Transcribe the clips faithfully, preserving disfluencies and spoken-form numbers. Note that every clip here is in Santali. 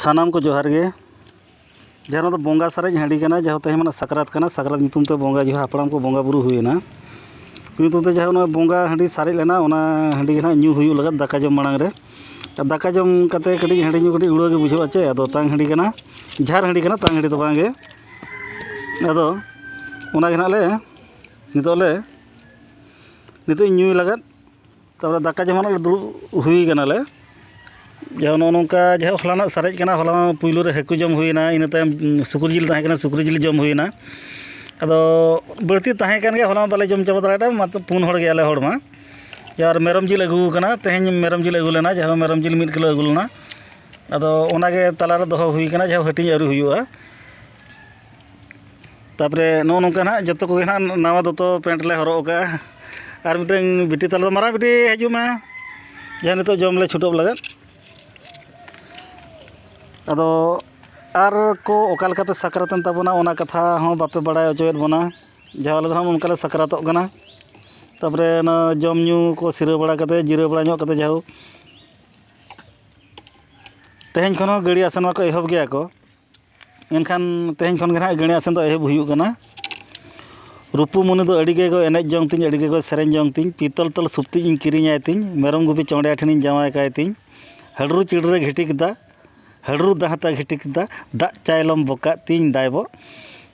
ᱥᱟᱱᱟᱢ ᱠᱚ ᱡᱚᱦᱟᱨ ᱜᱮ᱾ ᱡᱟᱦᱟᱸ ᱫᱚ ᱵᱚᱸᱜᱟ ᱥᱟᱨᱮᱡ ᱦᱟᱺᱰᱤ ᱠᱟᱱᱟ, ᱡᱟᱦᱟᱸ ᱛᱮᱦᱮᱧ ᱢᱟᱱᱮ ᱥᱟᱠᱨᱟᱛ ᱠᱟᱱᱟ, ᱥᱟᱠᱨᱟᱛ ᱧᱩᱛᱩᱢ ᱛᱮ ᱵᱚᱸᱜᱟ ᱡᱟᱦᱟᱸ ᱦᱟᱯᱲᱟᱢ ᱠᱚ ᱵᱚᱸᱜᱟ ᱵᱩᱨᱩ ᱦᱩᱭᱮᱱᱟ, ᱩᱱᱠᱩ ᱧᱩᱛᱩᱢ ᱛᱮ ᱡᱟᱦᱟᱸ ᱚᱱᱟ ᱵᱚᱸᱜᱟ ᱦᱟᱺᱰᱤ ᱥᱟᱨᱮᱡ ᱞᱮᱱᱟ, ᱚᱱᱟ ᱦᱟᱺᱰᱤ ᱜᱮ ᱱᱟᱦᱟᱜ ᱧᱩ ᱦᱩᱭᱩᱜ ᱞᱟᱹᱜᱤᱫ ᱫᱟᱠᱟ ᱡᱚᱢ ᱢᱟᱲᱟᱝ ᱨᱮ᱾ ᱟᱨ ᱫᱟᱠᱟ ᱡᱚᱢ ᱠᱟᱛᱮ ᱠᱟᱹᱴᱤᱡ ᱦᱟᱺᱰᱤ ᱧᱩ ᱠᱟᱹᱴᱤᱡ ᱩᱲᱟᱹ ᱜᱮ ᱵᱩᱡᱷᱟᱹᱜᱼᱟ ᱪᱮ, ᱟᱫᱚ ᱛᱟᱝ ᱦᱟᱺᱰᱤ ᱠᱟᱱᱟ, ᱡᱷᱟᱨ ᱦᱟᱺᱰᱤ ᱠᱟᱱᱟ, ᱛᱟᱝ ᱦᱟᱺᱰᱤ ᱫᱚ ᱵᱟᱝ ᱜᱮ᱾ ᱟᱫᱚ ᱚᱱᱟ ᱜᱮ ᱱᱟᱦᱟᱜ ᱞᱮ ᱱᱤᱛᱚᱜ ᱞᱮ ᱱᱤᱛᱚᱜ ᱤᱧ ᱧᱩᱭ ᱞᱟᱹᱜᱤᱫ᱾ ᱛᱟᱨᱯᱚᱨᱮ ᱫᱟᱠᱟ ᱡᱚᱢ ᱱᱟᱦᱟᱜ ᱞᱮ ᱫᱩᱲᱩᱵ ᱦᱩᱭ ᱠᱟᱱᱟᱞᱮ᱾ ᱡᱟᱦᱟᱸ ᱱᱚᱜᱼᱚ ᱱᱚᱝᱠᱟ ᱡᱟᱦᱟᱸ ᱦᱚᱞᱟᱱᱟᱜ ᱥᱟᱨᱮᱡ ᱠᱟᱱᱟ, ᱦᱚᱞᱟ ᱢᱟ ᱯᱩᱭᱞᱩ ᱨᱮ ᱦᱟᱹᱠᱩ ᱡᱚᱢ ᱦᱩᱭᱱᱟ, ᱤᱱᱟᱹ ᱛᱟᱭᱚᱢ ᱩᱸ, ᱥᱩᱠᱨᱤ ᱡᱤᱞ ᱛᱟᱦᱮᱸ ᱠᱟᱱᱟ, ᱥᱩᱠᱨᱤ ᱡᱤᱞ ᱡᱚᱢ ᱦᱩᱭᱱᱟ᱾ ᱟᱫᱚ ᱵᱟᱹᱲᱛᱤ ᱛᱟᱦᱮᱸ ᱠᱟᱱ ᱜᱮᱭᱟ, ᱦᱚᱞᱟ ᱢᱟ ᱵᱟᱞᱮ ᱡᱚᱢ ᱪᱟᱵᱟ ᱫᱟᱲᱮᱭᱟᱫᱟ, ᱢᱟᱛᱨᱚ ᱯᱩᱱ ᱦᱚᱲ ᱜᱮᱭᱟᱞᱮ ᱦᱚᱲ ᱢᱟ᱾ ᱟᱨ ᱢᱮᱨᱚᱢ ᱡᱤᱞ ᱟᱹᱜᱩ ᱠᱟᱱᱟ, ᱛᱮᱦᱮᱧ ᱢᱮᱨᱚᱢ ᱡᱤᱞ ᱟᱹᱜᱩ ᱞᱮᱱᱟ, ᱡᱟᱦᱟᱸ ᱢᱮᱨᱚᱢ ᱡᱤᱞ ᱢᱤᱫ ᱠᱤᱞᱳ ᱟᱹᱜᱩ ᱞᱮᱱᱟ᱾ ᱟᱫᱚ ᱚᱱᱟᱜᱮ ᱛᱟᱞᱟᱨᱮ ᱫᱚᱦᱚ ᱦᱩᱭ ᱠᱟᱱᱟ, ᱡᱟᱦᱟᱸ ᱦᱟᱹᱴᱤᱧ ᱟᱹᱣᱨᱤ ᱦᱩᱭᱩᱜᱼᱟ᱾ ᱛᱟᱨᱯᱚᱨᱮ ᱱᱚᱜᱼᱚ ᱱᱚᱝᱠᱟ ᱱᱟᱦᱟᱜ ᱡᱚᱛᱚ ᱠᱚᱜᱮ ᱱᱟᱦᱟᱜ ᱱᱟᱣᱟ ᱫᱚᱛᱚ ᱯᱮᱱᱴ ᱞᱮ ᱦᱚᱨᱚᱜ ᱟᱠᱟᱫᱼᱟ᱾ ᱟᱨ ᱢᱤᱫᱴᱟᱝ ᱵᱤᱴᱤ ᱛᱟᱞᱮ ᱫᱚ, ᱢᱟᱨᱟᱝ ᱵᱤᱴᱤ ᱦᱤᱡᱩᱜ ᱢᱮ, ᱡᱟᱦᱟᱸ ᱱᱤᱛᱚᱜ ᱡᱚᱢ ᱞᱮ ᱪᱷᱩᱴᱟᱹᱜ ᱞᱟᱹᱜᱤᱫ᱾ ᱟᱫᱚ ᱟᱨ ᱠᱚ ᱚᱠᱟ ᱞᱮᱠᱟ ᱯᱮ ᱥᱟᱠᱨᱟᱛᱮᱱ ᱛᱟᱵᱚᱱᱟ, ᱚᱱᱟ ᱠᱟᱛᱷᱟ ᱦᱚᱸ ᱵᱟᱯᱮ ᱵᱟᱲᱟᱭ ᱦᱚᱪᱚᱭᱮᱫ ᱵᱚᱱᱟ᱾ ᱡᱟᱦᱟᱸ ᱟᱞᱮ ᱫᱚ ᱱᱟᱦᱟᱜ ᱚᱱᱠᱟ ᱞᱮ ᱥᱟᱠᱨᱟᱛᱚᱜ ᱠᱟᱱᱟ᱾ ᱛᱟᱨᱯᱚᱨᱮ ᱚᱱᱟ ᱡᱚᱢ ᱧᱩ ᱠᱚ ᱥᱤᱨᱟᱹ ᱵᱟᱲᱟ ᱠᱟᱛᱮ, ᱡᱤᱨᱟᱹᱣ ᱵᱟᱲᱟ ᱧᱚᱜ ᱠᱟᱛᱮ, ᱡᱟᱦᱳᱠ, ᱛᱮᱦᱮᱧ ᱠᱷᱚᱱ ᱦᱚᱸ ᱜᱟᱹᱲᱤ ᱟᱥᱮᱱ ᱢᱟᱠᱚ ᱮᱦᱚᱵ ᱜᱮᱭᱟ ᱠᱚ᱾ ᱮᱱᱠᱷᱟᱱ ᱛᱮᱦᱮᱧ ᱠᱷᱚᱱ ᱜᱮ ᱱᱟᱦᱟᱜ ᱜᱟᱹᱲᱤ ᱟᱥᱮᱱ ᱫᱚ ᱮᱦᱚᱵ ᱦᱩᱭᱩᱜ ᱠᱟᱱᱟ᱾ ᱨᱩᱯᱩ ᱢᱩᱱᱤ ᱫᱚ ᱟᱹᱰᱤ ᱜᱮᱠᱚ ᱮᱱᱮᱡ ᱡᱚᱝ ᱛᱤᱧ, ᱟᱹᱰᱤ ᱜᱮᱠᱚ ᱥᱮᱨᱮᱧ ᱡᱚᱝ ᱛᱤᱧ, ᱯᱤᱛᱚᱞ ᱛᱚᱞ ᱥᱩᱯᱛᱤᱡ ᱤᱧ ᱠᱤᱨᱤᱧᱟᱭ ᱛᱤᱧ, ᱢᱮᱨᱚᱢ ᱜᱩᱯᱤ ᱪᱚᱸᱰᱮ ᱴᱷᱮᱱᱤᱧ ᱡᱟᱶᱟᱭ ᱠᱟᱭ ᱛᱤᱧ, ᱦᱟᱹᱰᱨᱩ ᱪᱤᱲᱨᱮ ᱜᱷᱤᱴᱤ ᱠᱮᱫᱟ, ᱦᱟᱹᱰᱨᱩ ᱫᱟᱦᱟᱛᱟ ᱜᱷᱤᱴᱤ ᱠᱮᱫᱟ, ᱫᱟᱜ ᱪᱟᱭᱞᱚᱢ ᱵᱚᱠᱟᱜ ᱛᱤᱧ ᱰᱟᱭᱵᱚᱜ᱾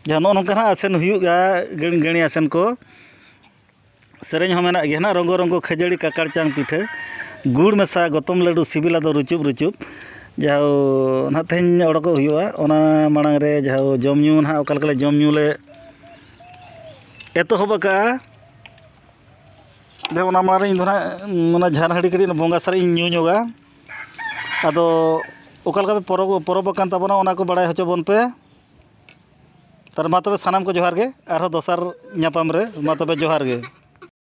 ᱡᱟᱦᱟᱸ ᱱᱚᱜᱼᱚ ᱱᱚᱝᱠᱟ ᱱᱟᱦᱟᱜ ᱟᱥᱮᱱ ᱦᱩᱭᱩᱜᱼᱟ, ᱜᱟᱹᱲ-, ᱜᱟᱹᱲᱤ ᱟᱥᱮᱱ ᱠᱚ᱾ ᱥᱮᱨᱮᱧ ᱦᱚᱸ ᱢᱮᱱᱟᱜ ᱜᱮᱭᱟ ᱱᱟᱦᱟᱜ, ᱨᱚᱝᱜᱚ ᱨᱚᱝᱜᱚ ᱠᱷᱟᱹᱡᱟᱹᱲᱤ ᱠᱟᱠᱟᱲ ᱪᱟᱝ ᱯᱤᱴᱷᱟᱹ, ᱜᱩᱲ ᱢᱮᱥᱟ ᱜᱚᱛᱚᱢ ᱞᱟᱹᱰᱩ, ᱥᱤᱵᱤᱞᱟ ᱫᱚ ᱨᱩᱪᱩᱵ ᱨᱩᱪᱩᱵ᱾ ᱡᱟᱦᱟᱸ ᱱᱟᱦᱟᱜ ᱛᱮᱦᱮᱧ ᱚᱰᱚᱠᱚᱜ ᱦᱩᱭᱩᱜᱼᱟ, ᱚᱱᱟ ᱢᱟᱲᱟᱝ ᱨᱮ ᱡᱟᱦᱟᱸ ᱡᱚᱢ ᱧᱩ ᱱᱟᱦᱟᱜ ᱚᱠᱟ ᱞᱮᱠᱟ ᱞᱮ ᱡᱚᱢ ᱧᱩ ᱞᱮ ᱮᱛᱚᱦᱚᱵ ᱟᱠᱟᱫᱼᱟ᱾ ᱡᱮ ᱚᱱᱟ ᱢᱟᱲᱟᱝ ᱨᱮ ᱤᱧ ᱫᱚ ᱱᱟᱦᱟᱜ ᱚᱱᱟ ᱡᱷᱟᱨ ᱦᱟᱺᱰᱤ ᱠᱟᱹᱴᱤᱡ ᱵᱚᱸᱜᱟ ᱥᱟᱨᱮᱡ ᱤᱧ ᱧᱩ ᱧᱚᱜᱟ᱾ ᱟᱫᱚ ᱚᱠᱟ ᱞᱮᱠᱟ ᱯᱮ ᱯᱚᱨᱚᱵᱽ, ᱯᱚᱨᱚᱵᱽ ᱟᱠᱟᱱ ᱛᱟᱵᱚᱱᱟ, ᱚᱱᱟ ᱠᱚ ᱵᱟᱲᱟᱭ ᱦᱚᱪᱚ ᱵᱚᱱ ᱯᱮ᱾ ᱛᱟᱦᱞᱮ ᱢᱟ ᱛᱚᱵᱮ ᱥᱟᱱᱟᱢ ᱠᱚ ᱡᱚᱦᱟᱨ ᱜᱮ, ᱟᱨᱦᱚᱸ ᱫᱚᱥᱟᱨ ᱧᱟᱯᱟᱢ ᱨᱮ ᱢᱟ ᱛᱚᱵᱮ ᱡᱚᱦᱟᱨ ᱜᱮ᱾